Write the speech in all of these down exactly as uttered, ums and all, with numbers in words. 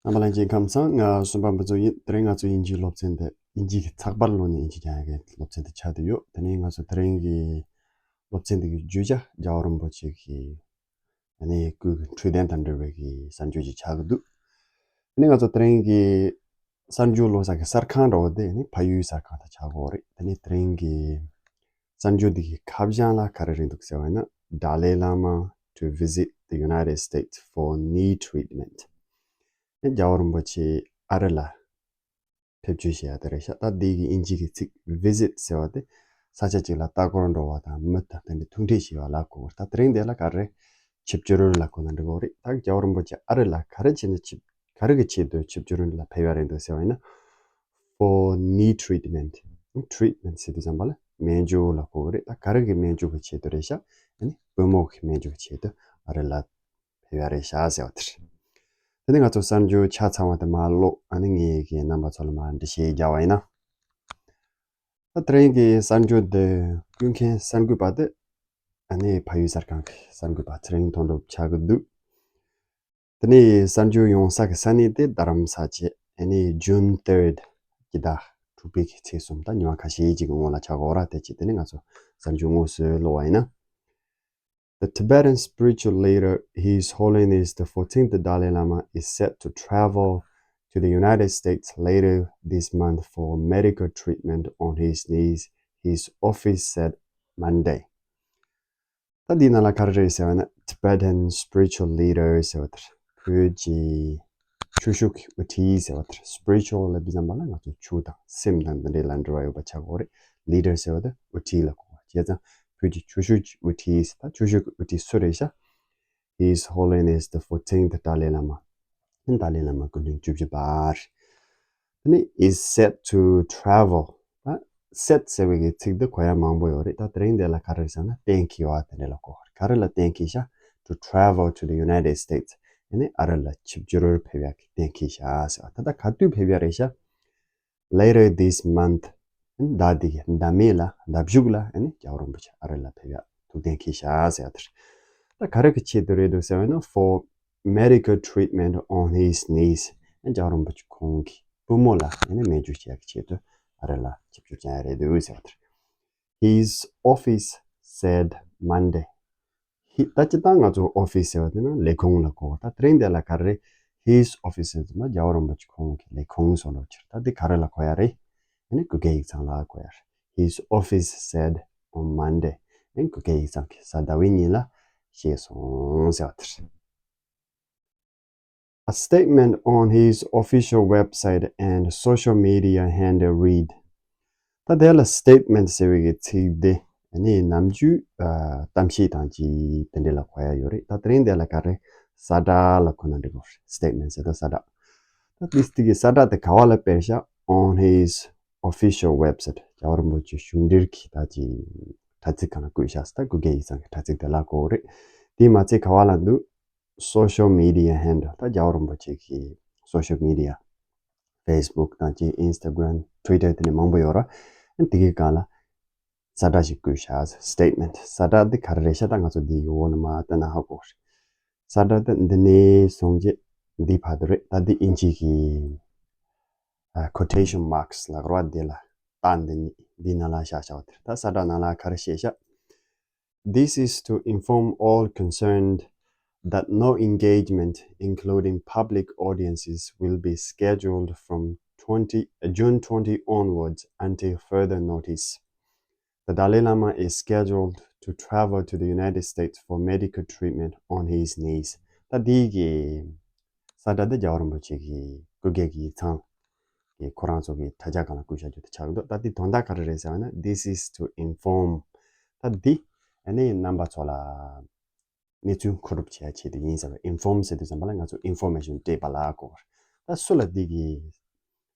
རྣམ་པ་ལྷན་རྒྱས་ཁམས་བཟང་། ང་གསུམ་པ་འབུ་ཚོ་ཡིན། དེ་རིང་ང་ཚོ་དབྱིན་ཇིའི་སློབ་ཚན་དེ་དབྱིན་ཇི་གི་ཚགས་པར་ཀློག་ནས་དབྱིན་ཇི་སྦྱང་ཡག་གི་སློབ་ཚན་དེ་ཆགས་བསྡད་ཡོད། དེ་ནས་ང་ཚོ་དེ་རིང་གི་སློབ་ཚན་འདི་གི་བརྗོད་བྱ་རྒྱལ་བ་རིན་པོ་ཆེ་གི་ཨ་ནི་སྐུའི་འཕྲོད་བསྟེན་དང་འབྲེལ་བའི་གི་གསར་འགྱུར་ཅིག་ཆགས་ཀྱི་འདུག་དེ་ནས་ང་ཚོ་དེ་རིང་གི་གསར་འགྱུར་ཀློག་ས་གི་གསར་ཁང་འདྲ་བོ་དེ་ནི་ཕ་ཡུལ་གསར་ཁང་དང་ཆགས་ཀྱི་ཡོད་རེད། དེ་ནས་དེ་རིང་གི་གསར་འགྱུར་འདི་གི་ཁ་བྱང་ལ་ག་རེ་རེད་འདུག་ཟེར་བ་ཡིན་ན། Dalai Lama to visit the United States for knee treatment. ཨེ་རྒྱལ་བ་རིན་པོ་ཆེ་ཨ་རི་ལ་ཕེབས་བསུ་བྱེད་ཡ་དེ་རེད་ཤག་ད་འདི་གི་དབྱིན་ཇི་གི་ཚིག་visit ཟེར་བ་དེ་ས་ཆ་གཅིག་ལ་ལྟ་སྐོར་འགྲོ་བ་དང་མི་དང་དེ་འདྲའི་ཐུག་འཕྲད་བྱེད་པ་ལ་གོ་བ། ད་དེ་རིང་དེ་ལ་ག་རེ་ཆིབས་བསྒྱུར་ལ་གོ་ན་འགྲིག་གི་རེད། ད་རྒྱལ་བ་རིན་པོ་ཆེ་ཨ་རི་ལ་ག་རེ་བྱས་ནས་ཆིབས་ག་རེ་གི་ཆེད་དུ་ཆིབས་བསྒྱུར་ལ་ཕེབས་ཡ་རེད་འདུག་ཟེར་བ་ཡིན་ན། For knee treatment. Treatment ཟེར་དུས་ཙམ་པ་ལ་སྨན་བཅོས་ལ་གོ་གི་རེད། ད་ག་རེ་གི་སྨན་བཅོས་ཀྱི་ཆེད་དུ་རེད་ཤག་ཨ་ནི་པུས་མོ་གི་སྨན་བཅོས་ཀྱི་ཆེད་དུ་ཨ་རི་ལ་ཕེབས་ཡ་རེད་ཤག་ཟེར་བ་དེ་རེད། དེ་ནས་ང་ཚོ་གསར་འགྱུར་ཆ་ཚང་བ་དེ་མར་ཀློག་ཨ་ནི་ངས་ཀྱི་རྣམ་པ་ཚོ་ལ་མར་འགྲེལ་བཤད་རྒྱག་པ་ཡིན་ན། ད་དེ་རིང་གི་གསར་འགྱུར་འདི་བསྐུལ་མཁན་གསར་འགོད་པ་དེ་ཨ་ནི་ཕ་ཡུལ་གསར་ཁང་གི་གསར་འགོད་པ་ཚེ་རིང་དོན་གྲུབ་ཆགས་ཀྱི་འདུག་དེ་ནས་གསར་འགྱུར་ཡོང་ས་གི་ས་གནས་དེ་རྡ་རམ་ས་ཆ། ཨ་ནི་June third གི་ཟླ་དྲུག་པའི་གི་ཚེས་གསུམ། ད་ཉི་མ་ཁ་ཤས་ཅིག་གི་སྔོན་ལ་ཆགས་ཀྱི་ཡོད་རེད། དེ་བྱས་དེ་ནས་ང་ཚོ་གསར་འགྱུར་དངོས་སུ་ཀློག་པ་ཡིན་ན། The Tibetan spiritual leader, His Holiness the fourteenth Dalai Lama, is set to travel to the United States later this month for medical treatment on his knees, his office said Monday. ད་འདི་ནང་ལ་ག་རེ་རེད་ཟེར་བ་ན། Tibetan spiritual leader ཟེར་བ་དེ་བོད་ཀྱི་ཆོས་ཕྱོགས་ཀྱི་དབུ་ཁྲིད་ཟེར་བ་དེ། Spiritual ལབ་དུས་ཙམ་པ་ལ་ང་ཚོ་ཆོས་དང་སེམས་དང་འདི་འདྲའི་ལ་འབྲེལ་བ་ཡོད་པ་ཆགས་ཀྱི་ཡོད་རེད། Leader ཟེར་བ་དེ་དབུ་ཁྲིད་ལ་གོ་བ། བྱས་ཙང་བོད་ཀྱི་ཆོས་ཕྱོགས་ཀྱི་དབུ་ཁྲིད། ད་ཆོས་ཕྱོགས་ཀྱི་དབུ་ཁྲིད་སུ་རེད་ཤག His Holiness the fourteenth Dalai Lama. ཏཱ་ལའི་བླ་མ་སྐུ་ཕྲེང་བཅུ་བཞི་པ་རེད། དེ་ནས་is set to travel. ད་set ཟེར་བའི་གི་ཚིག་འདི་གོ་ཡ་མང་པོ་ཡོད་རེད། ད་དེ་རིང་འདི་ལ་ག་རེ་ཟེར་ན་གཏན་འཁེལ་བ་དེ་འདྲ་ལ་གོ་བ་རེད། ག་རེ་ལ་གཏན་འཁེལ་ཤག To travel to the United States. ཨ་ནི་ཨ་རི་ལ་ཆིབས་བསྒྱུར་ཕེབས་ཡ་གི་གཏན་འཁེལ་ཤག་ཟེར་བ། ད་ལྟ་ག་དུས་ཕེབས་ཡ་རེད་ཤག Later this month. ཟླ་འདི་གི་ཟླ་མེད་ལ་ཟླ་མཇུག་ལ་ཨ་ནི་རྒྱལ་བ་རིན་པོ་ཆེ་ཨ་རི་ལ་ཕེབས་ཡ་ཐུགས་གཏན་འཁེལ་ཤག་ཟེར་བ་དེ་རེད། ད་ག་རེ་གི་ཆེད་དུ་རེད་འདུག་ཟེར་བ་ན། For medical treatment on his knees. ཨ་རྒྱལ་བ་རིན་པོ་ཆེ་ཁོང་གི་པུས་མོ་ལ་ཨ་ནི་སྨན་བཅོས་བྱེད་ཡ་གི་ཆེད་དུ་ཨ་རི་ལ་ཆིབས་བསྒྱུར་བྱེད་ཡ་རེད་འདུག་ཟེར་བ་དེ་རེད། His office said Monday. ཧི། ད་སྤྱིར་བཏང་ང་ཚོ་office ཟེར་བ་དེ་ནི་ལས་ཁུངས་ལ་གོ་བ། ད་དེ་རིང་འདི་ལ་ག་རེ་རེད། His office ཟེར་དུས་ཙམ་པ་རྒྱལ་བ་རིན་པོ་ཆེ་ཁོང་གི་ལས་ཁུངས་སོགས་ལ་ཕྱིར། ད་འདི་ག་རེ་ལ་གོ་ཡ་རེད། ཨ་ནི་གུ་གེ་ཡིག་ཚང་ལ་གོ་ཡ་རེད། His office said on Monday. ཨ་ནི་གུ་གེ་ཡིག་ཚང་གིས་གཟའ་ཟླ་བའི་ཉིན་ལ་བཤད་སོང་ཟེར་བ་དེ་རེད། A statement on his official website and social media handle read. ད་དེ་ལ་statement ཟེར་བའི་གི་ཚིག་དེ་ནི་ནམ་རྒྱུན་ཨ་གཏམ་བཤད་དང་ཅི་དེ་འདྲ་ལ་གོ་ཡ་ཡོད་རེད། ད་དེ་རིང་དེ་ལ་ག་རེ་གསལ་བསྒྲགས་ལ་གོ་ན་འགྲིག་གི་རེད། Statement ཟེར་དུས་གསལ་བསྒྲགས། ད་དེ་དེ་གི་གསལ་བསྒྲགས་དེ་ག་བ་ལ་སྤེལ་ཤག On his official website. རྒྱལ་བ་རིན་པོ་ཆེ་བཞུགས་ཁྲིའི་གི་ད་ཅི་དྲ་ཚིགས་སྒང་ལ་བཀོད་ཤག་ད་གུ་གེ་ཡིག་ཚང་གི་དྲ་ཚིགས་དེ་ལ་གོ་རེད། དེ་མ་ཚད་ག་བ་ལ་འདུག Social media handle. ད་རྒྱལ་བ་རིན་པོ་ཆེ་གི་social media, Facebook དང་ཅི་Instagram, Twitter དེ་ནས་མང་པོ་ཡོད་ར། དེ་གི་སྒང་ལ་གསལ་བསྒྲགས་ཤིག་བཀོད་ཤག Statement. གསལ་བསྒྲགས་འདི་ག་རེ་རེད་ཤག་ད་ང་ཚོ་འདི་གི་འོག་ནས་མར་བལྟས་ན་ཧ་གོ་རེད། གསལ་བསྒྲགས་འདི་འདི་ནས་བཟུང་རྗེས་འདི་བར་དུ་རེད། ད་འདི་དབྱིན་ཇི་གི་ཨ་quotation marks ལབ་ར་བ་འདི་ལ་རྟགས་འདི་གཉིས་འདི་ནང་ལ་བཞག་བཞག་པ་དེ་རེད། ད་གསལ་བསྒྲགས་ནང་ལ་ག་རེ་བཤད་ཤག This is to inform all concerned that no engagement, including public audiences, will be scheduled from twenty, June twenty onwards until further notice. The Dalai Lama is scheduled to travel to the United States for medical treatment on his knees. ད་འདི་གི་གསལ་བསྒྲགས་འདི་རྒྱལ་བ་རིན་པོ་ཆེ་གི་སྐུ་སྒེར་གྱི་ཡིག་ཚང་གི་ཁོ་རང་ཚོ་གི་དྲ་རྒྱ་སྒང་ལ་བཀོད་བཞག་རྒྱུ་དེ་ཆགས་ཀྱི་འདུག་ད་འདི་དོན་དག་ག་རེ་རེད་ཟེར་བ་ན། This is to inform. ད་འདི་ཨ་ནི་རྣམ་པ་ཚོ་ལ་གནས་ཚུལ་མཁོ་སྒྲུབ་བྱེད་ཡ་ཆེད་དུ་ཡིན་ཟེར་བ། Inform ཟེར་དུས་ཙམ་པ་ལ་ང་ཚོ་information སྤྲད་པ་ལ་གོ། ད་སུ་ལ་འདི་གི་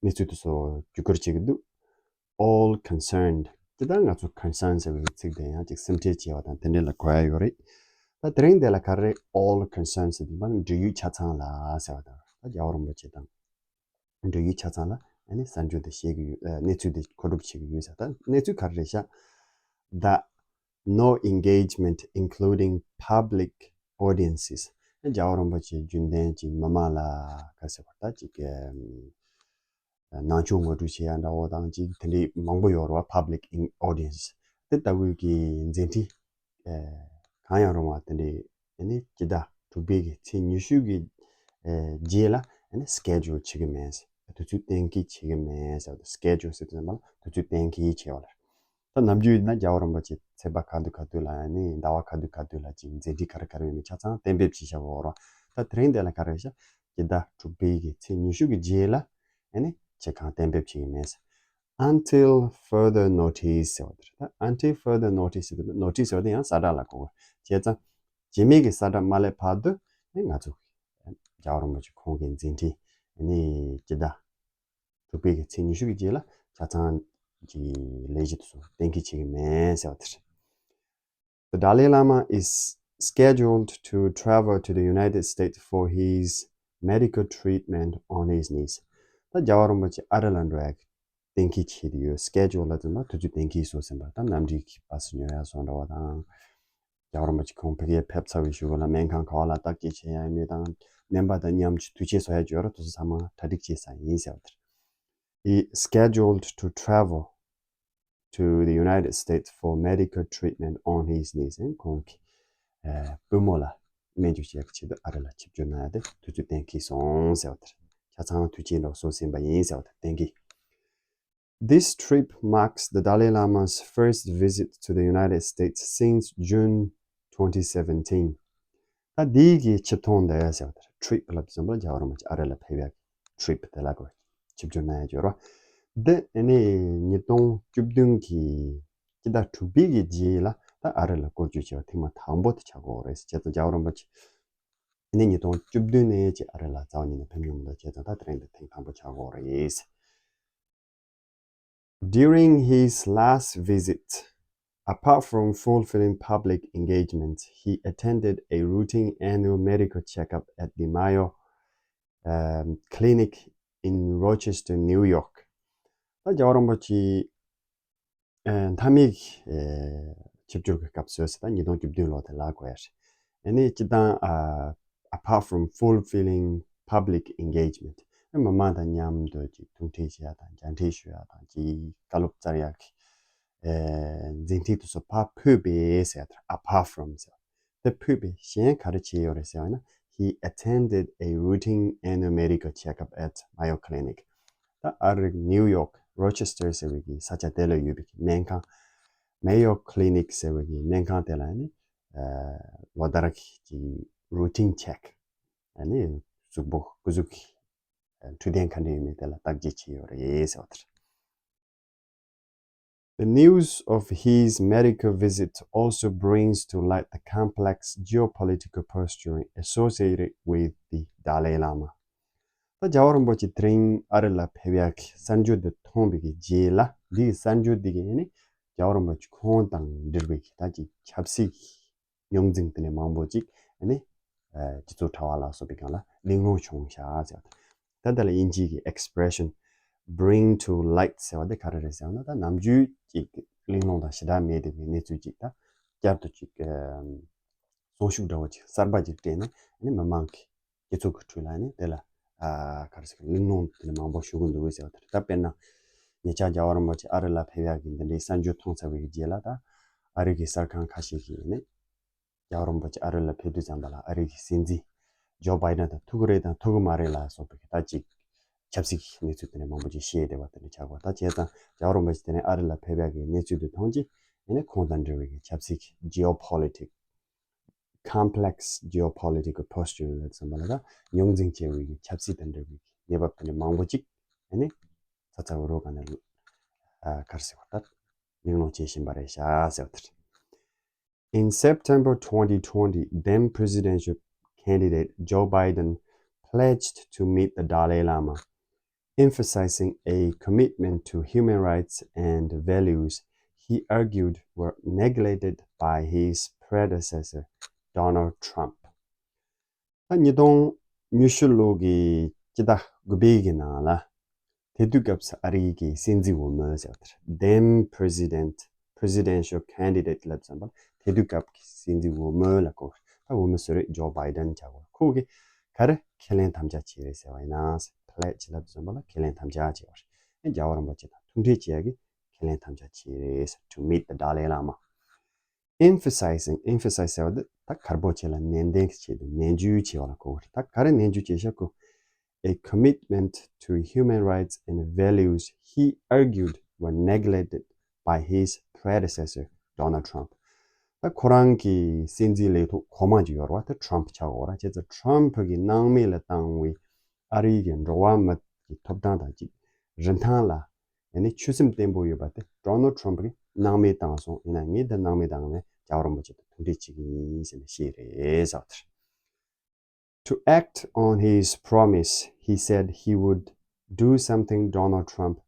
གནས་ཚུལ་དེ་ཚོ་བརྒྱུད་སྐུར་བྱེད་ཀྱི་འདུག All concerned. དེ་ལྟར་ང་ཚོ་concern ཟེར་བའི་ཚིག་དེ་ཡང་ཅིག་སེམས་ཁྲལ་བྱེད་པ་དང་དེ་འདྲ་ལ་གོ་ཡ་ཡོད་རེད། ད་དེ་རིང་དེ་ལ་ག་རེ་all concern ཟེར་དུས་མ་འབྲེལ་ཡོད་ཆ་ཚང་ལ་ཟེར་བ་དང་། ད་རྒྱལ་བ་རིན་པོ་ཆེ་དང་འབྲེལ་ཡོད་ཆ་ཚང་ལ་ཨ་ནི་གསར་འགྱུར་དེ་བཤད་ཀྱི་ཡོད། ཨ་གནས་ཚུལ་དེ་མཁོ་སྒྲུབ་བྱེད་ཀྱི་ཡོད་ཟེར། ད་གནས་ཚུལ་ག་རེ་རེད་ཤག The no engagement, including public audiences. རྒྱལ་བ་རིན་པོ་ཆེ་རྒྱུན་ལྡན་ཅིག་མི་མང་ལ་ག་ཟེར་བ་ད་ཅིག་ནང་ཆོས་ངོ་སྤྲོད་བྱེད་ཡ་འདྲ་བོ་དང་ཅིག་དེ་འདྲའི་མང་པོ་ཡོད་རེད་བ། Public in audience དེ་ལྟ་བུའི་གི་མཛད་འཕྲིན་གང་ཡང་རུང་བ་དེ་འདྲའི་ཨ་ནི་སྤྱི་ཟླ་དྲུག་པའི་གི་ཚེས་ཉི་ཤུ་གི་རྗེས་ལ་ཨ་ནི་schedule བྱེད་གི་མེད། དུས་ཚོད་གཏན་འཁེལ་བྱེད་གི་མེད་ཟེར་བ་དང་། schedule ཟེར་དུས་ཙམ་པ་ལ་དུས་ཚོད་གཏན་འཁེལ་བྱས་པ་རེད། ད་ནམ་རྒྱུན་ཡིན་ན་རྒྱལ་བ་རིན་པོ་ཆེ་ཚེས་པ་ག་དུས་ག་དུས་ལ་ཨ་ནི་ཟླ་བ་ག་དུས་ག་དུས་ལ་ཅིག་མཛད་འཕྲིན་ག་རེ་ག་རེ་ཡོད་མེད་ཆ་ཚང་གཏན་འབེབས་བྱེད་བཞག་གི་ཡོད་རེད་བ། ད་དེ་རིང་འདི་ལ་ག་རེ་བཞག་སྤྱི་ཟླ་དྲུག་པའི་གི་ཚེས་ཉི་ཤུ་གི་རྗེས་ལ་ཨ་ནི་བྱེད་གང་གཏན་འབེབས་བྱེད་གི་མེད་ཟེར། Until further notice ཟེར་བ་དེ་རེད། ད་until further notice ཟེར་དུས་notice ཟེར་བ་དེ་ཡང་གསལ་བསྒྲགས་ལ་གོ་དགོས། བྱས་ཙང་རྗེས་མའི་གི་གསལ་བསྒྲགས་མ་སླེབས་བར་དུ་ནི་ང་ཚོ་རྒྱལ་བ་རིན་པོ་ཆེ་ཁོང་གི་མཛད་འཕྲིན་ནི་སྤྱི་ཟླ་དྲུག་པའི་གི་ཚེས་ཉི་ཤུ་གི་རྗེས་ལ་ཆ་ཚང་གི་ལས་གཞི་དེ་ཚོ་གཏན་འཁེལ་བྱེད་ཀྱི་མེད་ཟེར་བ་དེ་རེད། The Dalai Lama is scheduled to travel to the United States for his medical treatment on his knees. ད་རྒྱལ་བ་རིན་པོ་ཆེ་ཨ་རི་ལ་འགྲོ་ཡ་གི་གཏན་འཁེལ་བྱས་ཏེ་ཡོད། schedule ལབ་ཙམ་པ་དུས་ཚོད་གཏན་འཁེལ་བཟོ་ཟིན་པ། ད་གནམ་གྲུའི་གི་པ་སི་ཉོ་ཡ་སོགས་འདྲ་བ་དང་། རྒྱལ་བ་རིན་པོ་ཆེ་ཁོང་ཕ་གིར་ཕེབས་ཚར་བའི་གཞུག་ལ་སྨན་ཁང་ག་བ་ལ་བརྟག་དཔྱད་བྱེད་ཡ་ཡིན་མིན་དང་། སྨན་པ་དང་མཉམ་དུ་དུས་ཆེན་བཟོ་ཡ་ཡོད་རེད། དེ་ཚོ་ཚང་མ་གྲ་སྒྲིག་བྱས་ཚར་ཡིན་ཟེར་བ་དེ་རེད། He scheduled to travel to the United States for medical treatment on his knees. ཁོང་གི་པུས་མོ་ལ་སྨན་བཅོས་བྱེད་ཡག་ཆེད་དུ་ཨ་རི་ལ་ཆིབས་བསྒྱུར་གནང་ཡ་དེ་དུས་ཚོད་གཏན་འཁེལ་སོང་ཟེར་བ་དེ་རེད། ཆ་ཚང་དུས་ཆེན་འདྲ་བོ་བཟོ་ཟིན་པ་ཡིན་ཟེར་བ་དེ་གཏན་འཁེལ། This trip marks the Dalai Lama's first visit to the United States since June twenty seventeen. ད་འདིའི་གི་ཆིབས་ཐོང་འདི་ཟེར་བ་དེ་རེད། trip ལབ་ཙམ་པ་རྒྱལ་བ་རིན་པོ་ཆེ་ཨ་རི་ལ་ཕེབས་ཡག་གི་trip དེ་ལ་གོ་ཆིབས་བསྒྱུར་གནང་ཡ་ཡོད་རེད་བ། འདི་ཨ་ནི་ཉིས་སྟོང་བཅུ་བདུན་གི་སྤྱི་ཟླ་དྲུག་པའི་གི་རྗེས་ལ་ད་ཨ་རི་ལ་སྐོར་སྐྱོད་བྱས་པ་ཐེངས་མ་དང་པོ་དེ་ཆགས་ཀྱི་ཡོད་རེད། བྱས་ཙང་རྒྱལ་བ་རིན་པོ་ཆེ་ཨ་ནི་ཉིས་སྟོང་བཅུ་བདུན་ནས་ཅིག་ཨ་རི་ལ་རྩ་བ་ཉིད་ནས་ཕེབས་མྱོང་མི་འདུག་བྱས་ཙང་ད་དེ་རིང་འདི་ཐེངས་དང་པོ་ཆགས་ཀྱི་ཡོད་རེད། During his last visit, apart from fulfilling public engagements, he attended a routine annual medical checkup at the Mayo, um, Clinic in Rochester, New York. ད་རྒྱལ་བ་རིན་པོ་ཆེ་ཨ་མཐའ་མའི་ཨ་ཆིབས་བསྒྱུར་གྱི་སྐབས་སུ་ཟེར་ད་ཉིས་སྟོང་བཅུ་བདུན་ལོ་དེ་ལ་གོ་ཡ་རེད། ཨ་ནི་སྤྱིར་བཏང་ཨ་apart from fulfilling public engagement ཨ་མི་མང་དང་མཉམ་དུ་ཅིག་ཐུག་འཕྲད་བྱེད་ཡ་དང་མཇལ་འཕྲད་ཞུ་ཡ་དང་ཅིག་བཀའ་སློབ་སྩལ་ཡ་གི་ཨ་མཛད་འཕྲིན་དེ་ཚོ་ཕར་ཕུད་པའི་ཟེར་ཡ་དེ་apart from ཟེར་བ། དེ་ཕུད་པའི་གཞན་ག་རེ་བྱས་ཡོད་རེད་ཟེར་བ་ན། He attended a routine annual medical checkup at Mayo Clinic. ད་ཨ་རིའི་ནིའུ་ཡོག་རོ་ཆེ་སི་ཊར་ཟེར་བའི་གི་ས་ཆ་དེ་ལ་ཡོད་པའི་གི་སྨན་ཁང་Mayo Clinic ཟེར་བའི་གི་སྨན་ཁང་དེ་ལ་ནི་ཨ་ལོ་ལྟར་གྱི་routine check ཨ་ནི་གཟུགས་པོ་སྐུ་གཟུགས་ཀྱི་འཕྲོད་བསྟེན་ག་འདྲ་ཡོད་མེད་དེ་ལ་བརྟག་དཔྱད་བྱས་ཡོད་རེད་ཟེར་བ་དེ་རེད། The news of his medical visit also brings to light the complex geopolitical posturing associated with the Dalai Lama. ད་རྒྱལ་བ་རིན་པོ་ཆེ་དེ་རིང་ཨ་རི་ལ་ཕེབས་ཡག་གི་གསར་འགྱུར་འདི་མཐོང་བའི་གི་རྗེས་ལ། འདིའི་གསར་འགྱུར་འདི་གིས་ནི་རྒྱལ་བ་རིན་པོ་ཆེ་ཁོང་དང་འབྲེལ་བའི་གི་ད་ཅིག་ཆབ་སྲིད་རྙོག་འཛིང་དེ་ནས་མང་པོ་ཅིག་ཨ་ནི་ཨ་སྤྱི་ཚོགས་དྲ་བ་ལ་སོགས་པའི་སྒང་ལ་གླེང་སློང་བྱུང་ཤག་ཟེར་བ་དང་། ད་ལྟ་ལ་དབྱིན་ཇིའི་གི་expression bring to light ཟེར་བ་དེ་ག་རེ་རེད་ཟེར་ན། ད་ནམ་རྒྱུན་ཅིག་གླེང་སློང་དང་ཞེ་དྲག་མེད་བསྡད་པའི་གནས་ཚུལ་ཅིག་ད་བསྐྱར་དུ་ཅིག་ཨ་གསོན་ཤུགས་འདྲ་བོ་ཅིག་གསར་པ་ཅིག་སྤྲད་ནས་ཨ་ནི་མི་མང་གི་སྤྱི་ཚོགས་ཀྱི་ཁྲོད་ལ་ནི་དེ་ལ་ཨ་ག་རེ་ཟེར་གླེང་སློང་དེ་ནི་མང་པོ་ཞུ་གི་འདུག་ཟེར་བ་དེ་རེད། ད་དཔེར་ན་ཉེ་ཆར་རྒྱལ་བ་རིན་པོ་ཆེ་ཨ་རི་ལ་ཕེབས་ཡག་གི་འདི་འདྲའི་གསར་འགྱུར་མཐོང་ཚར་བའི་རྗེས་ལ། ད་ཨ་རི་གི་གསར་ཁང་ཁ་ཤས་ཀྱིས་ནི་རྒྱལ་བ་རིན་པོ་ཆེ་ཨ་རི་ལ་ཕེབས་དུས་ཙམ་པ་ལ་ཨ་རི་གི་སྲིད་འཛིན་ཇོ་བྷའི་ཌེན་དང་ཐུག་གི་རེད་དང་ཐུག་གི་མ་རེད་ལ་སོགས་པའི་ད་ཅིག་ཆབ་སྲིད་ཀྱི་གནས་ཚུལ་དེ་འདྲ་མང་པོ་ཅིག་བཤད་བསྡད་པ་དེ་འདྲ་ཆགས་པ། ད་བྱས་ཙང་རྒྱལ་བ་རིན་པོ་ཆེ་དེ་ནས་ཨ་རི་ལ་ཕེབས་ཡག་གི་གནས་ཚུལ་དེ་མཐོང་རྗེས་ཨ་ནི་ཁོང་དང་འབྲེལ་བའི་གི་ཆབ་སྲིད་ཀྱི་geopolitics complex geopolitical posturing ལབ་ཙམ་པ་ལ་ད་རྙོག་འཛིང་ཆེ་བའི་གི་ཆབ་སྲིད་དང་འབྲེལ་བའི་གནས་བབ་དེ་འདྲ་མང་པོ་ཅིག་ཨ་ནི་ཚ་ཚ་འུར་འུར་ག་ནས་ཨ་ག་རེ་ཟེར་བ་ད་གླེང་སློང་བྱེད་བཞིན་པ་རེད་ཤག་ཟེར་བ་དེ་རེད། In September twenty twenty, then presidential candidate Joe Biden pledged to meet the Dalai Lama, emphasizing a commitment to human rights and values he argued were neglected by his predecessor, Donald Trump. ད་ཉིས་སྟོང་ཉི་ཤུ་ལོ་གི་སྤྱི་ཟླ་དགུ་པའི་གི་ནང་ལ་དེ་དུས་སྐབས་སུ་ཨ་རིའི་གི་སྲིད་འཛིན་འོས་མི་ཟེར་བ་དེ་རེད། Then president, presidential candidate ལབ་ཙམ་པ་དེ་དུས་སྐབས་ཀྱི་སྲིད་འཛིན་འོས་མི་ལ་གོ། ད་འོས་མི་སུ་རེད། ཇོ་བྷའི་ཌེན་ཆགས་གོ། ཁོ་གིས་ག་རེ་ཁས་ལེན་དམ་བཅའ་བྱས་རེད་ཟེར་བ་ཡིན་ན། Pledge ལབ་དུས་ཙམ་པ་ལ་ཁས་ལེན་དམ་བཅའ་བྱས་པ་རེད། རྒྱལ་བ་རིན་པོ་ཆེ་དང་ཐུག་འཕྲད་བྱེད་ཡ་གི་ཁས་ལེན་དམ་བཅའ་བྱས་རེད། To meet the Dalai Lama. Emphasizing, emphasize ཟེར་བ་འདི་ད་གར་པོ་ཆེ་ལ་ནན་ཏན་གྱི་ཆེད་དུ་ནན་བརྗོད་བྱས་པ་ལ་གོ་བ་རེད། ད་ག་རེ་ནན་བརྗོད་བྱས་ཤག་གོ། A commitment to human rights and values he argued were neglected by his predecessor, Donald Trump. ད་ཁོ་རང་གི་སྲིད་འཛིན་ལས་ཐོག་གོང་མ་ཅིག་ཡོད་རེད་བ། ད་Trump ཆགས་ཡོད་རེད། བྱས་ཙང་Trump གིས་སྣང་མེད་ལ་བཏང་བའི་ཨ་རིའི་གི་འགྲོ་བ་མི་གི་ཐོབ་ཐང་དང་གཅིག་རིན་ཐང་ལ་ཡང་ནི་ཆོད་སེམས་བརྟན་པོ་ཡོད་པ་དེ་Donald Trump གིས་སྣང་མེད་བཏང་སོང་། ཡིན་ན་ངས་འདི་སྣང་མེད་བཏང་ནས་རྒྱལ་བ་རིན་པོ་ཆེ་དང་ཐུག་འཕྲད་བྱེད་ཀྱི་ཡིན་ཟེར་ནས་བཤད་རེད་ཟེར་བ་དེ་རེད། To act on his promise, he said he would do something Donald Trump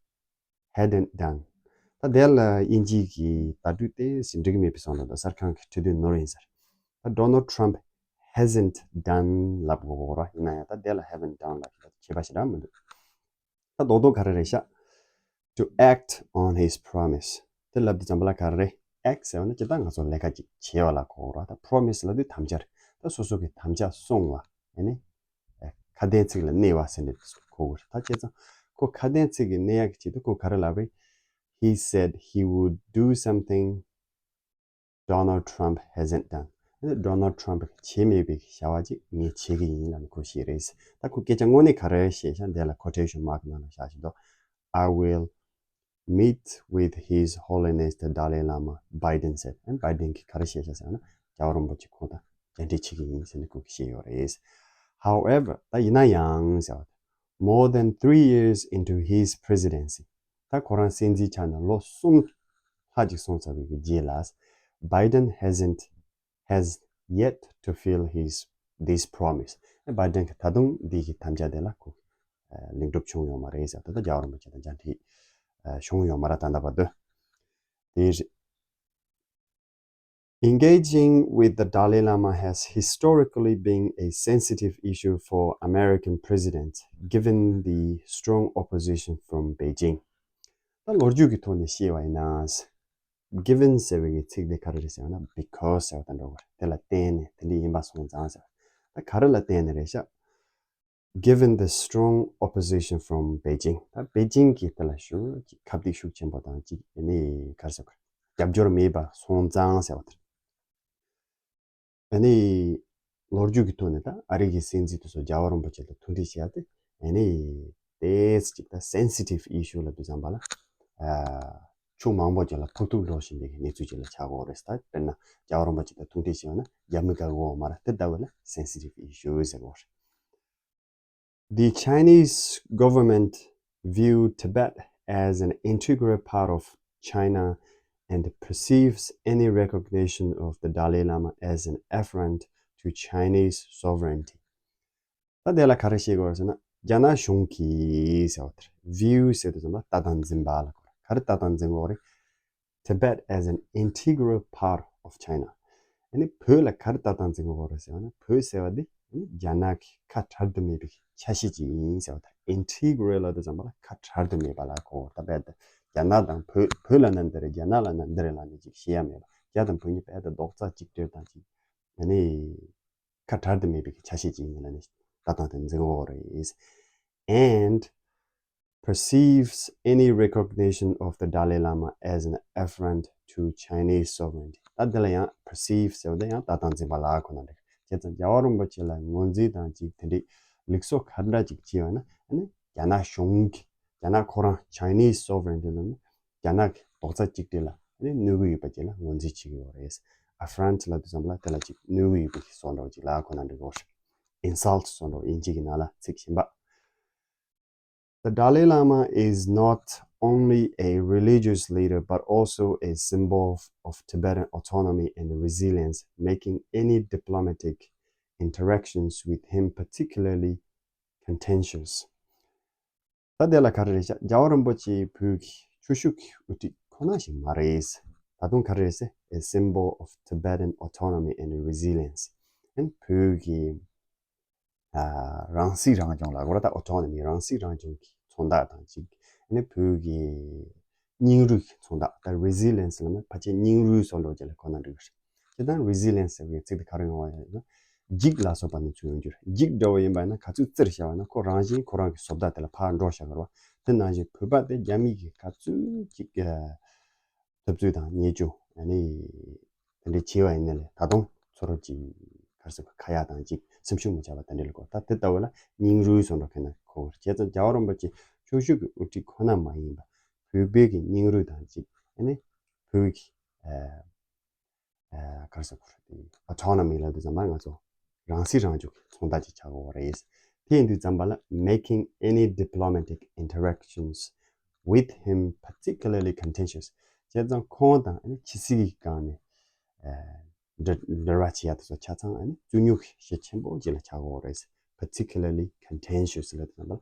hadn't done. ད་དེ་ལ་དབྱིན་ཇིའི་གི་བརྡ་སྤྲོད་དེ་ཟིན་འགྲིག་མེད་པའི་སོང་ལ་ད་གསར་ཁང་གི་ཁྲི་སྟོད་ནོར་ཡིན་ཟེར། ད་Donald Trump hasn't done ལབ་དགོས་ར། ཡིན་ན་ཡང་ད་དེ་ལ་haven't done ལབ་ཁྱད་པར་ཞེ་དྲག་མི་འདུག་ད་རྡོག་རྡོག་ག་རེ་རེད་ཤག To act on his promise. དེ་ལབ་དུས་ཙམ་པ་ལ་ག་རེ་རེད། Act ཟེར་བ་ནི་ཇི་ལྟར་ང་ཚོ་ལས་ཀ་ཅིག་བྱེད་པ་ལ་གོ་ར། ད་promise ལབ་དུས་དམ་བཅའ་རེད། ད་སོ་སོ་གི་དམ་བཅའ་སྲུང་བ་ཨ་ནི་ཁ་དན་ཚིག་ལ་གནས་པ་ཟེར་ནས་གོ་དགོས་རེད། ད་བྱས་ཙང་ཁོ་ཁ་དན་ཚིག་གི་གནས་ཡག་གི་ཆེད་དུ་ཁོ་ག་རེ་ལབ་རེད། He said he would do something Donald Trump hasn't done. Donald Trump གིས་བྱས་མེད་པའི་བྱ་བ་ཅིག་ངས་བྱེད་ཀྱི་ཡིན་ལབ་ནས་ཁོས་བཤད་རེད། ད་ཁོས་སྐད་ཆ་དངོས་གནས་ག་རེ་བཤད་ཤག་འདི་ལ་quotation mark ནང་ལ་བཞག་བཞིན་འདུག I will meet with His Holiness the Dalai Lama, Biden said. ཨ་ནི་Biden གིས་ག་རེ་བཤད་ཤག་ཟེར་ན། རྒྱལ་བ་རིན་པོ་ཆེ་ཁོང་དང་མཇལ་འཕྲད་བྱེད་ཀྱི་ཡིན་ཟེར་ནས་ཁོས་བཤད་ཡོད་རེད། However, ད་ཡིན་ན་ཡང་ཟེར་བ། More than three years into his presidency. ད་ཁོ་རང་སྲིད་འཛིན་ཆགས་ནས་ལོ་གསུམ་ལྷག་ཅིག་སོང་ཚར་བའི་རྗེས་ལ། Biden hasn't, has yet to fill his, this promise. Biden གིས་ད་དུང་འདི་གི་དམ་བཅའ་དེ་ལ་ཁོ་ལེགས་གྲུབ་བྱུང་ཡོད་མ་རེད་ཟེར། ད་ལྟ་རྒྱལ་བ་རིན་པོ་ཆེ་དང་མཇལ་འཕྲད་བྱུང་ཡོད་མ་རེད་ད་ལྟ་བར་དུ། དེ་Engaging with the Dalai Lama has historically been a sensitive issue for American presidents, given the strong opposition from Beijing. ད་ལོ་རྒྱུས་ཀྱི་ཐོག་ནས་བཤད་པ་ཡིན་ན། Given ཟེར་བའི་ཚིག་དེ་ག་རེ་རེད་ཟེར་ན། Because ཟེར་བ་དང་འདྲ་བ་རེད། དེ་ལ་བརྟེན་ནས་དེ་འདྲ་ཡིན་པ་སོང་ཙང་ཟེར། ད་ག་རེ་ལ་བརྟེན་ནས་རེད་ཤག Given the strong opposition from Beijing. ད་པེ་ཅིང་གི་དེ་ལ་ཞུ་ཅིག་ཁ་གཏད་ཤུགས་ཆེན་པོ་དང་ཅིག་ཨ་ནི་ག་རེ་ཟེར་དགོས་རེད། རྒྱབ་སྐྱོར་མེད་པ་སོང་ཙང་ཟེར་བ་དེ་རེད། ཨ་ནི་ལོ་རྒྱུས་ཀྱི་ཐོག་ནས་ད་ཨ་རི་གི་སྲིད་འཛིན་དེ་ཚོ་རྒྱལ་བ་རིན་པོ་ཆེ་དང་ཐུག་འཕྲད་བྱས་ཏེ་ཨ་ནི་ཏོག་ཙམ་ཅིག་ད་sensitive issue ལབ་དུས་ཙམ་པ་ལ། ཨ་ཕྱོགས་མང་པོ་ཅིག་ལ་ཕོག་ཐུག་འགྲོ་བཞིན་པའི་གནས་ཚུལ་ཅིག་ལ་ཆགས་ཀྱི་ཡོད་རེད། ད་དཔེར་ན་རྒྱལ་བ་རིན་པོ་ཆེ་དང་ཐུག་འཕྲད་བྱས་ཡོད་ན་རྒྱ་མི་དགའ་གི་ཡོད་མ་རེད། དེ་ལྟ་བུ་ལ་sensitive issue ཟེར་གྱི་ཡོད་རེད། The Chinese government view Tibet as an integral part of China and perceives any recognition of the Dalai Lama as an affront to Chinese sovereignty. ད་དེ་ལ་ག་རེ་བཤད་དགོས་ཟེར་ན། རྒྱ་ནག་གཞུང་གིས་ཟེར་བ་དེ་རེད། View ཟེར་དུས་ཙམ་པ་ལ་ལྟ་སྟངས་འཛིན་པ་ལ་གོ་རེད། ག་རེ་ལྟ་སྟངས་འཛིན་དགོས་རེད། Tibet as an integral part of China. ཨ་ནི་བོད་ལ་ག་རེ་ལྟ་སྟངས་འཛིན་དགོས་རེད་ཟེར་བ་ན། བོད་ཟེར་བ་འདི་ཨ་ནི་རྒྱ་ནག་གི་ཁ་བྲལ་དུ་མེད་པའི་ཆ་ཤས་ཅིག་ཡིན་ཟེར་བ་དང་། Integral ལབ་དུས་ཙམ་པ་ལ་ཁ་བྲལ་དུ་མེད་པ་ལ་གོ། ད་དཔེ་ད་རྒྱ་ནག་དང་བོད། བོད་ལབ་ན་འདི་རེད། རྒྱ་ནག་ལབ་ན་འདི་རེད་ལབ་ནས་ཅིག་བཤད་ཡ་མེད་པ། རྒྱ་དང་བོད་གཉིས་དཔེ་ད་རྡོག་རྩ་གཅིག་སྒྲིལ་དང་ཅིག་ཨ་ནི་ཁ་བྲལ་དུ་མེད་པའི་ཆ་ཤས་ཅིག་ཡིན་ལབ་ནས་ལྟ་སྟངས་དེ་འཛིན་དགོས་རེད། And perceives any recognition of the Dalai Lama as an affront to Chinese sovereignty. ད་འདི་ལ་ཡང་perceive ཟེར་བ་དེ་ཡང་ལྟ་སྟངས་འཛིན་པ་ལ་གོ་ན་འགྲིག་བྱས་ཙང་རྒྱལ་བ་རིན་པོ་ཆེ་ལ་ངོས་འཛིན་དང་ཅིག་དེ་འདྲའི་ལུགས་སྲོལ་ག་འདྲ་ཅིག་བྱས་པ་ན། ཨ་ནི་རྒྱ་ནག་གཞུང་གི། རྒྱ་ནག་ཁོ་རང་Chinese sovereignty ལབ་ན་རྒྱ་ནག་གི་རྡོག་རྩ་གཅིག་སྒྲིལ་ལ་ཨ་ནི་གནོད་ཀྱི་ཡོད་པ་ཅིག་ལ་ངོས་འཛིན་བྱེད་ཀྱི་ཡོད་རེད། Affront ལབ་དུས་ཙམ་པ་ལ་དེ་ལ་ཅིག་གནོད་ཀྱི་ཡོད་པའི་བཟོ་འདྲ་བ་ཅིག་ལ་གོ་ན་འགྲིག་གི་རེད། Insult བཟོ་འདྲ་བ་དབྱིན་ཇི་གི་ནང་ལ་ཚིག་གཞན་པ། The Dalai Lama is not only a religious leader but also a symbol of Tibetan autonomy and resilience, making any diplomatic interactions with him particularly contentious. ད་དེ་ལ་ག་རེ་རེད་ཤག་རྒྱལ་བ་རིན་པོ་ཆེ་བོད་ཀྱི་ཆོས་ཞུགས་ཀྱི་དབུ་ཁྲིད་ཁོ་ན་ཞིག་མ་རེད། ད་དུང་ག་རེ་རེད་ཟེར། A symbol of Tibetan autonomy and resilience. ཨན་བོད་ཀྱི་ཨ་རང་སྲིད་རང་སྐྱོང་ལ་གོ་ར། ད་autonomy རང་སྲིད་རང་སྐྱོང་གི་མཚོན་རྟགས་དང་གཅིག་ཨ་ནི་བོད་ཀྱི་སྙིང་རུས་ཀྱི་མཚོན་རྟགས། ད་resilience ལབ་ན་ཕལ་ཆེར་སྙིང་རུས་སོགས་འདྲ་བོ་ཅིག་ལ་གོ་ན་འགྲིག་གི་རེད། དེ་དང་resilience ཟེར་བའི་ཚིག་དེ་ག་རེ་ཡོང་བ་ཡིན་ན། འགྱིག་ལ་སོགས་པ་ནས་ཚུར་ཡོང་རྒྱུ་རེད། འགྱིག་འདྲ་བོ་ཡིན་པ་ན་ག་ཚོད་བཙིར་བཞག་པ་ན་ཁོ་རང་བཞིན་ཁོ་རང་གི་བཟོ་ལྟ་དེ་ལ་ཕར་འགྲོ་བཞག་གི་རེད་བ། དེ་ནང་བཞིན་བོད་པ་དེ་རྒྱ་མི་གིས་ག་ཚོད་ཅིག་ཨ། ཐབས་ཚུལ་དང་ཉེས་སྤྱོད་ཨ་ནི་དེ་འདྲ་བྱས་པ་ཡིན་ན་ལས་ད་དུང་ཚུར་ཅིག་ག་རེ་ཟེར་དགོས། ཁ་ཡག་དང་ཅིག་སེམས་ཤུགས་མི་ཆག་པ་དེ་འདྲ་ལ་གོ། ད་དེ་ལྟ་བུ་ལ་སྙིང་རུས་ཟེར་འགྲོ་མཁན་ན་གོ། བྱས་ཙང་རྒྱལ་བ་རིན་པོ་ཆེ་ཕྱོགས་བཞུགས་ཀྱི་དབུ་ཁྲིད་ཁོ་ན་མ་ཡིན་པ། བོད་པའི་གི་སྙིང་རུས་དང་ཅིག་ཨ་ནི་བོད་ཀྱི་ཨ། ཨ། ག་རེ་ཟེར་དགོས་རེད། དེ་ཨོ་ཊོ་ནོ་མི་ལབ་དུས་ཙམ་པ་ང་ཚོ་རང་སྲིད་རང་སྐྱོང་གི་མཚོན་རྟགས་ཅིག་ཆགས་ཀྱི་ཡོད་རེད། དེ་ཡིན་དུས་ཙམ་པ་ལ། Making any diplomatic interactions with him particularly contentious. བྱས་ཙང་ཁོང་དང་ཨ་ནི་ཕྱི་སྲིད་ཀྱི་སྒང་ནས་ཨ། འབྲེལ་འབྲེལ་བ་བྱེད་ཡ་དེ་ཚོ་ཆ་ཚང་ཨ་ནི་རྩོད་རྙོག་གི་གཞི་ཆེན་པོ་ཅིག་ལ་ཆགས་ཀྱི་ཡོད་རེད། Particularly contentious ལབ་དུས་ཙམ་པ་ལ། ཨ།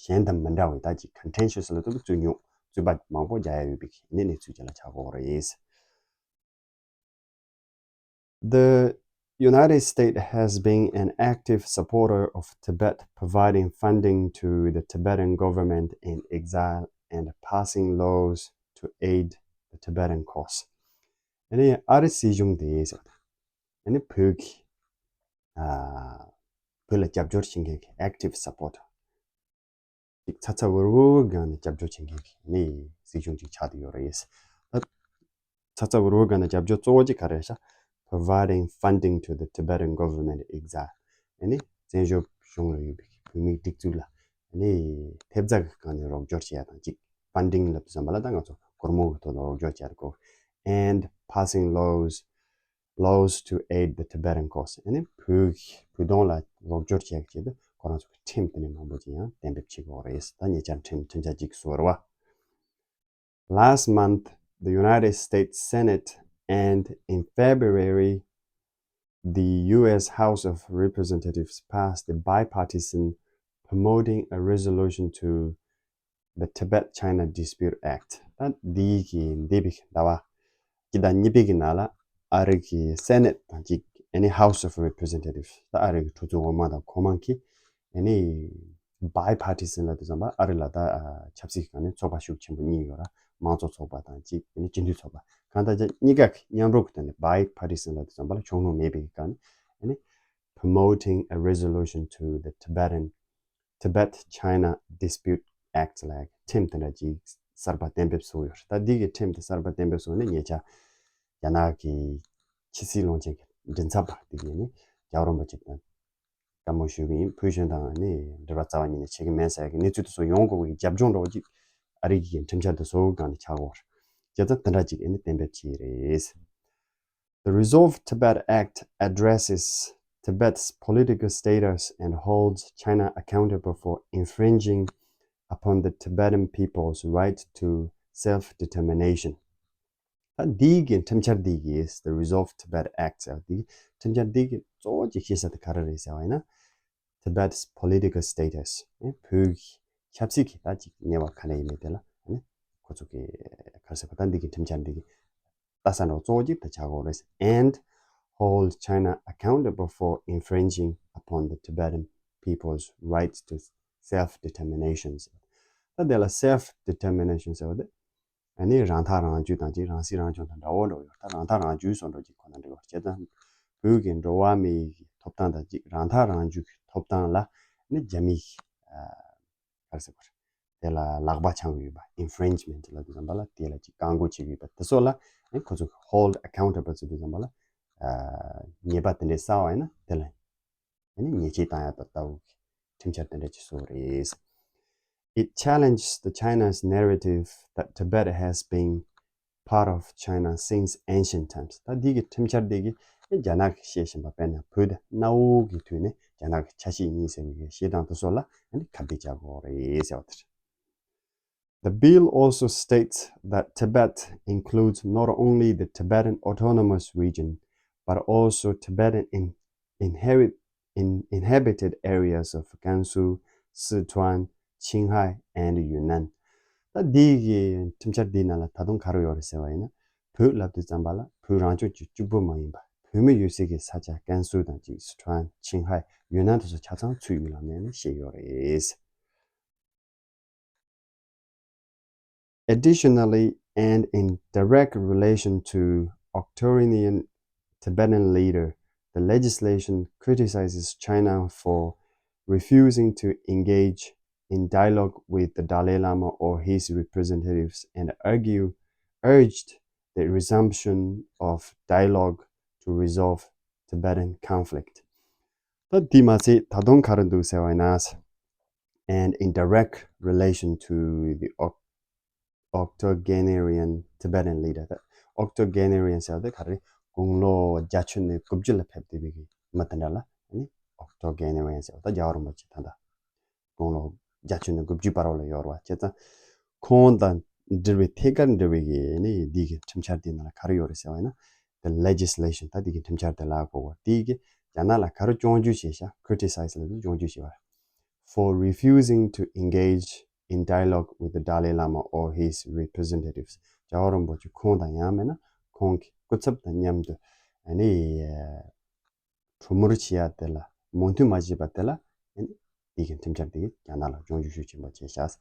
གཞན་དང་མི་འདྲ་བའི་ད་ཅིག་contentious ལབ་དུས་རྩོད་རྙོག་རྩོད་པ་མང་པོ་རྒྱག་ཡ་ཡོད་པའི་གནས་གནས་ཚུལ་ཅིག་ལ་ཆགས་ཀྱི་ཡོད་རེད། The United States has been an active supporter of Tibet, providing funding to the Tibetan government in exile and passing laws to aid the Tibetan cause. ཨ་ནི་ཨ་རི་སྲིད་གཞུང་དེ་ཟེར་བ་དང་། ཨ་ནི་བོད་ཀྱི་ཨ། བོད་ལ་རྒྱབ་སྐྱོར་བྱེད་མཁན་གྱི་active supporter ཅིག་ཚ་ཚ་འུར་འུར་སྒང་ནས་རྒྱབ་སྐྱོར་བྱེད་མཁན་གྱི་ནི་སྲིད་གཞུང་ཅིག་ཆགས་བསྡད་ཡོད་རེད། ད་ཚ་ཚ་འུར་འུར་སྒང་ནས་རྒྱབ་སྐྱོར་གཙོ་བོ་ཅིག་ག་རེ་རེད་ཤག Providing funding to the Tibetan government exile. ཨ་ནི་བཙན་བྱོལ་གཞུང་ལ་ཡོད་པའི་བོད་མིའི་སྒྲིག་འཛུགས་ལ་ཨ་ནི་ཐེབས་རྩ་གི་སྒང་ནས་རོགས་སྐྱོར་བྱེད་ཡ་དང་ཅིག Funding ལབ་དུས་ཙམ་པ་ལ་ད་ང་ཚོ་སྒོར་མོ་གི་ཐོག་ལ་རོགས་སྐྱོར་བྱེད་ཡ་གོ། And passing laws laws to aid the Tibetan cause. ཨ་ནི་བོད་བོད་དོན་ལ་རོགས་སྐྱོར་བྱེད་ཡག་ཆེད་དུ་ཁོ་རང་ཚོ་གི་ཁྲིམས་དེ་འདྲ་མང་པོ་ཅིག་ཡང་གཏན་འབེབས་བྱེད་ཀྱི་ཡོད་རེད། ད་ཉེ་ཆར་ཁྲིམས་ཁྲིམས་འཆར་གཅིག་བཟོས་རེད་བ། Last month, the United States Senate and in February, the U S House of Representatives passed a bipartisan promoting a resolution to the Tibet-China Dispute Act. ད་འདི་གི་འདས་པའི་ཟླ་བ་གཅིག་དང་གཉིས་པའི་གི་ནང་ལ་ཨ་རི་གི་Senate དང་གཅིག་ཨ་ནི་House of Representatives ད་ཨ་རི་གི་གྲོས་ཚོགས་འོག་མ་དང་གོང་མ་གི་ཨ་ནི་bipartisan ལབ་དུས་ཙམ་པ་ཨ་རི་ལ་ད་ཨ་ཆབ་སྲིད་ཀྱི་སྒང་ནས་ཚོགས་པ་ཤུགས་ཆེན་པོ་གཉིས་ཡོད་ར། མང་གཙོ་ཚོགས་པ་དང་གཅིག་ཨ་ནི་སྤྱི་མཐུན་ཚོགས་པ། གང་ལྟར་ཀྱང་གཉིས་ཀ་གི་མཉམ་རུབ་ཀྱི་ཐོག་ནས་bipartisan ལབ་དུས་ཙམ་པ་ལ་ཕྱོགས་ལྷུང་མེད་པའི་སྒང་ནས་ཨ་ནི་promoting a resolution to the Tibetan Tibet-China Dispute Act ལབ་ཁྲིམས་དེ་འདྲ་ཅིག་གསར་པ་གཏན་འབེབས་བཟོས་ཡོད་རེད། ད་འདི་གི་ཁྲིམས་དེ་གསར་པ་གཏན་འབེབས་བཟོས་ནས་ཉེ་ཆར་རྒྱ་ནག་གི་ཕྱི་སྲིད་བློན་ཆེན་གྱི་མགྲིན་ཚབ་པ་དེ་གིས་ནི་རྒྱལ་བ་རིན་པོ་ཆེ་དང་བཀའ་མོལ་ཞུས་པ་ཡིན། ཕུལ་བྱུང་དང་ནི་འབྲེལ་བ་རྩ་བ་ཉིད་ནས་བྱེད་ཀྱི་མེད་ཟེར་ཡག་གི་གནས་ཚུལ་དེ་ཚོ་ཡོང་དགོས་པའི་རྒྱབ་ལྗོངས་འདྲ་བོ་ཅིག་ཨ་རི་གི་ཁྲིམས་འཆར་དེ་བཟོ་སྒང་ནས་ཆགས་ཡོད་རེད། བྱས་ཙང་དེ་འདྲ་ཅིག་ཨ་ནི་གཏན་འབེབས་བྱས་རེད། The Resolve Tibet Act addresses Tibet's political status and holds China accountable for infringing upon the Tibetan people's right to self-determination. ད་འདི་གི་ཁྲིམས་འཆར་འདི་གི་The Resolve Tibet Act ཟེར་བ་འདི་ཁྲིམས་འཆར་འདི་གི་གཙོ་བོ་གཅིག་བཤད་ས་དེ་ག་རེ་རེད་ཟེར་བ་ཡིན་ན། Tibet's political status ཨེ་བོད་ཀྱི་ཆབ་སྲིད་ཀྱི་ད་ཅིག་གནས་བབ་ག་འདྲ་ཡིན་མིན་དེ་ལ་ཨ་ནི་ཁོ་ཚོ་གི་ག་རེ་ཟེར་དགོས། ད་འདི་གི་ཁྲིམས་འཆར་འདི་གི་ལྟ་ས་འདྲ་བོ་གཙོ་བོ་གཅིག་ད་ཆགས་ཀྱི་ཡོད་རེད། And hold China accountable for infringing upon the Tibetan people's right to self-determination. ད་དེ་ལ་self-determination ཟེར་བ་དེ་ཨ་ནི་རང་ཐག་རང་གཅོད་དང་ཅིག་རང་སྲིད་རང་སྐྱོང་དང་འདྲ་བོ་འདྲ་བོ་ཡོད། ད་རང་ཐག་རང་གཅོད་སོགས་འདྲ་ཅིག་ཁོ་ན་འདྲ་བོ་བྱས་ཙང་བོད་ཀྱི་འགྲོ་བ་མིའི་ཐོབ་ཐང་དང་ཅིག་རང་ཐག་རང་གཅོད་ཀྱི་ཐོབ་ཐང་ལ་ཨ་ནི་རྒྱ་མིས་ཨ་ག་རེ་ཟེར་དགོས་རེད། དེ་ལ་ལག་པ་འཆང་གི་ཡོད་པ། infringement ལབ་དུས་ཙམ་པ་ལ་དེ་ལ་ཅིག་བཀག་འགོག་བྱེད་ཀྱི་ཡོད་པ་དེ་ཚོ་ལ་ཨ་ནི་ཁོ་ཚོ་གི་hold accountable ཟེར་དུས་ཙམ་པ་ལ་ཨ་ཉེས་པ་དེ་འདྲས་བསགས་པ་ཡིན་ན་དེ་ལ་ཨ་ནི་ཉེས་ཆད་བཏང་ཡ་ད་ལྟ་བུ་གི་ཁྲིམས་འཆར་དེ་འདྲ་ཅིག་བཟོས་རེད། It challenged the China's narrative that Tibet has been part of China since ancient times. ད་འདི་གི་ཁྲིམས་འཆར་འདི་གིས་རྒྱ་ནག་གིས་བཤད་བཞིན་པ་དཔེར་ན་བོད་དེ་གནའ་བོའི་གི་དུས་ནས་རྒྱ་ནག་གི་ཆ་ཤས་ཡིན་ཟེར་བའི་གི་བཤད་སྟངས་དེ་ཚོ་ལ་ཨ་ནི་ཁ་གཏད་བཅག་དགོས་རེད་ཟེར་བ་དེ་རེད། The bill also states that Tibet includes not only the Tibetan Autonomous Region, but also Tibetan in, inherit, in, inhabited areas of Gansu, Sichuan, Qinghai, and Yunnan. ད་འདི་གི་ཁྲིམས་འཆར་འདིའི་ནང་ལ་ད་དུང་ག་རེ་ཡོད་རེད་ཟེར་བ་ཡིན་ན། བོད་ལབ་དུས་ཙམ་པ་ལ་བོད་རང་སྐྱོང་ལྗོངས་གཅིག་པུ་མ་ཡིན་པ་བོད་མི་ཡོད་སའི་གི་ས་ཆ་ཀན་སུའུ་དང་གཅིག་སི་ཁྲོན། ཆིང་ཧའེ། ཡུན་ནན་དེ་ཚོ་ཆ་ཚང་ཚུད་ཡོད་ལབ་ནས་ནི་བཤད་ཡོད་རེད། Additionally, and in direct relation to authoritarian Tibetan leader The legislation criticizes China for refusing to engage in dialogue with the Dalai Lama or his representatives and argue urged the resumption of dialogue to resolve Tibetan conflict. ད་དེ་མ་ཚད་ད་དུང་ག་རེ་འདུག་ཟེར་བ་ཡིན་ན། And in direct relation to the octogenarian Tibetan leader. ད་octogenarian ཟེར་བ་དེ་ག་རེ། དགུང་ལོ་བརྒྱད་ཅུ་ནས་དགུ་བཅུ་ལ་ཕེབས་བསྡད་པའི་གི་མི་དེ་འདྲ་ལ་ཨ་ནི་octogenarian ཟེར་བ། ད་རྒྱལ་བ་རིན་པོ་ཆེ་ད་ལྟ་དགུང་ལོ་བརྒྱད་ཅུ་ནས་དགུ་བཅུ་བར་བ་ལ་ཡོད་རེད་བ། བྱས་ཙང་ཁོང་དང་འབྲེལ་བའི་ཐད་ཀར་འབྲེལ་བའི་གི་ཨ་ནི་འདི་གི་ཁྲིམས་འཆར་དེའི་ནང་ལ་ག་རེ་ཡོད་རེད་ཟེར་བ་ཡིན་ན། The legislation ད་འདི་གི་ཁྲིམས་འཆར་དེ་ལ་གོ་བ་དེ་གི་རྒྱ་ནག་ལ་ག་རེ་སྐྱོན་བརྗོད་བྱས་ཤག criticize ལབ་དུས་སྐྱོན་བརྗོད་བྱས་པ་རེད། For refusing to engage in dialogue with the Dalai Lama or his representatives. རྒྱལ་བ་རིན་པོ་ཆེ་ཁོང་དང་ཡང་མིན་ན་ཁོང་གི་སྐུ་ཚབ་དང་མཉམ་དུ་ཨ་ནི་གྲོས་མོལ་བྱེད་ཡ་དེ་ལ་མོས་མཐུན་མ་བྱས་པ་དེ་ལ་ཨ་ནི་དེ་གི་ཁྲིམས་འཆར་དེ་གི་རྒྱ་ནག་ལ་སྐྱོན་བརྗོད་ཤུགས་ཆེན་པོ་བྱས་ཤག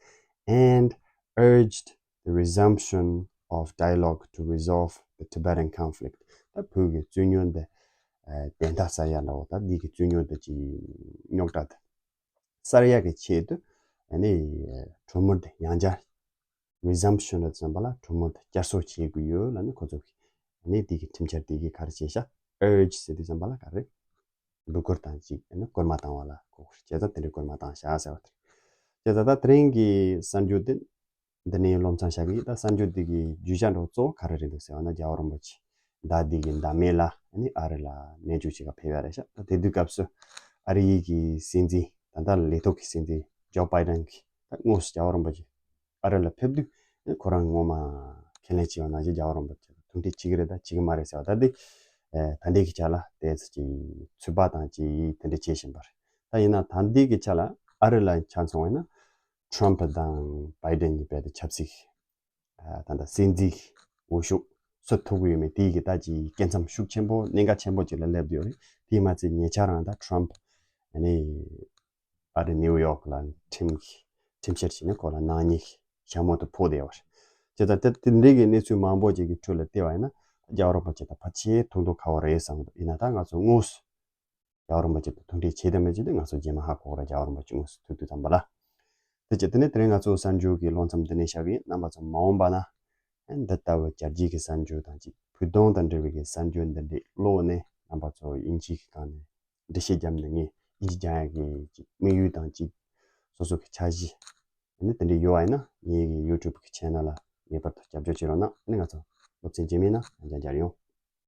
and urged the resumption of dialogue to resolve the Tibetan conflict. ད་བོད་ཀྱི་རྩོད་རྙོག་འདི་ཨ་བདེན་མཐའ་གསལ་ཡ་འདྲ་བོ། ད་འདི་གི་རྩོད་རྙོག་འདི་ཅིག་རྙོག་དྲ་དེ་གསར་ཡག་གི་ཆེད་དུ་ཨ་ནི་གྲོས་མོལ་དེ་ཡང་བསྐྱར་resumption ལ་ཙམ་པ་ལ་གྲོས་མོལ་དེ་བསྐྱར་གསོ་བྱེད་དགོས་ཡོད་ལབ་ནས་ཁོ་ཚོ་གིས་ཨ་ནི་དེ་གི་ཁྲིམས་འཆར་དེ་གི་ག་རེ་བྱས་ཤག urge ཟེར་དུས་ཙམ་པ་ལ་ག་རེ་འབོད་སྐུལ་དང་གཅིག་ཨ་ནི་སྐུལ་མ་བཏང་བ་ལ་གོ་དགོས་རེད། བྱས་ཙང་དེ་འདྲའི་སྐུལ་མ་བཏང་ཤག་ཟེར་བ་དེ་རེད། བྱས་ཙང་ད་དེ་རིང་གི་གསར་འགྱུར་དེ་འདི་ནས་བློ་མཚམས་བཞག་གི་ཡིན། ད་གསར་འགྱུར་འདི་གི་བརྗོད་བྱ་འདྲ་བོ་གཙོ་བོ་ག་རེ་རེད་འདུག་ཟེར་བ་ན། རྒྱལ་བ་རིན་པོ་ཆེ་ཟླ་འདི་གི་ཟླ་སྨད་ལ་ཨ་ནི་ཨ་རི་ལ་གནས་མཇུག་བྱེད་ག་ཕེབས་ཡ་རེད་ཤག་ད་དེ་དུས་སྐབས་སུ་ཨ་རི་ཡི་གི་སྲིད་འཛིན་ད་ལྟ་ལས་ཐོག་གི་སྲིད་འཛིན་ཇོ་བྷའི་ཌེན་གྱིས་ད་དངོས་སུ་རྒྱལ་བ་རིན་པོ་ཆེ་ཨ་རི་ལ་ཕེབས་དུས་ཨ་ནི་ཁོ་རང་ངོ་མ་ཁས་ལེན་བྱས་པ་ནང་བཞིན་རྒྱལ་བ་རིན་པོ་ཆེ་ཐུག་འཕྲད་བྱེད་ཀྱི་རེད་ད་བྱེད་ཀྱི་མ་རེད་ཟེར་བ། ད་འདི་ཨ་ད་ལྟའི་གི་ཆ་ལ་དེ་ཚོ་ཅིག་ཚོད་དཔག་དང་ཅིག་དེ་འདྲ་བྱེད་བཞིན་པ་རེད། ད་ཡིན་ན་ད་ལྟའི་གི་ཆ་ལ་ཨ་རི་ལ་ཆ་མཚོན་པ་ཡིན་ན། ཊརམ་ཕ་དང་བྷའི་ཌེན་གཉིས་རྦད་དེ་ཆབ་སྲིད་ཨ་ད་ལྟ་སྲིད་འཛིན་འོས་ཤོག་སུ་ཐོབ་ཀྱི་ཡོད་མེད་དེའི་གི་ད་ཅིག་སྐད་མཚམས་ཤུགས་ཆེན་པོ་གནད་འགག་ཆེན་པོ་ཅིག་ལ་སླེབས་བསྡད་ཡོད་རེད། དེས་མ་ཚད་ཉེ་ཆར་རང་ད་ཊརམ་ཕ་ཨ་ནི་ཨ་རི་ནིའུ་ཡོག་ལ་ཁྲིམས་ཁྲིམས་བཤེར་བྱས་ནས་ཁོ་ལ་ནག་ཉེས་ཞྭ་མོ་དུ་ཕོག་བསྡད་ཡོད་རེད། བྱས་ཙང་དེ་དེ་འདྲའི་གི་གནས་ཚུལ་མང་པོ་ཅིག་གི་ཁྲོད་ལ་བལྟས་པ་ཡིན་ན་རྒྱལ་བ་རིན་པོ་ཆེ་ད་ཕལ་ཆེར་ཐུག་མདོག་ཁ་པོ་རེད་བསམ་གི་འདུག་ཡིན་ན་ད་ང་ཚོ་དངོས་སུ་རྒྱལ་བ་རིན་པོ་ཆེ་དང་ཐུག་འཕྲད་བྱེད་དང་མི་བྱེད་དེ་ང་ཚོ་རྗེས་མ་ཧ་གོ་གི་རེད། རྒྱལ་བ་རིན་པོ་ཆེ་དངོས་སུ་ཐུག་དུས་ཙམ་པ་ལ། དེ་བྱས་དེ་ནས་དེ་རིང་ང་ཚོ་གསར་འགྱུར་གྱི་བློ་མཚམས་འདི་ནས་བཞག་གི་ཡིན། རྣམ་པ་ཚོ་མ་འོངས་པ་ན་འདི་ལྟ་བུ་རྒྱལ་སྤྱིའི་གི་གསར་འགྱུར་དང་གཅིག་བོད་དོན་དང་འབྲེལ་བའི་གི་གསར་འགྱུར་འདི་འདྲའི་ཀློག་ནས་རྣམ་པ་ཚོ་དབྱིན་ཇིའི་གི་སྒང་ནས་འགྲེལ་བཤད་བརྒྱབ་ནས་ངས་དབྱིན་ཇི་སྦྱང་ཡག་གི་ཅིག་དམིགས་ཡུལ་དང་གཅིག་སོ་སོ་གི་འཆར་གཞི་ཨ་ནི་དེ་འདྲ་ཡོད་པ་ཡིན་ན་ངའི་གི་ཡུ་ཊུབ་གི་ཆེ་ནལ་ལ་ངེས་པར་དུ་རྒྱབ་སྐྱོར་བྱེད་རོགས་གནང་། ཨ་ནི་ང་ཚོ་སློབ་ཚན་རྗེས་མའི་ནང་ཡང་བསྐྱར་མཇལ་ཡོང་།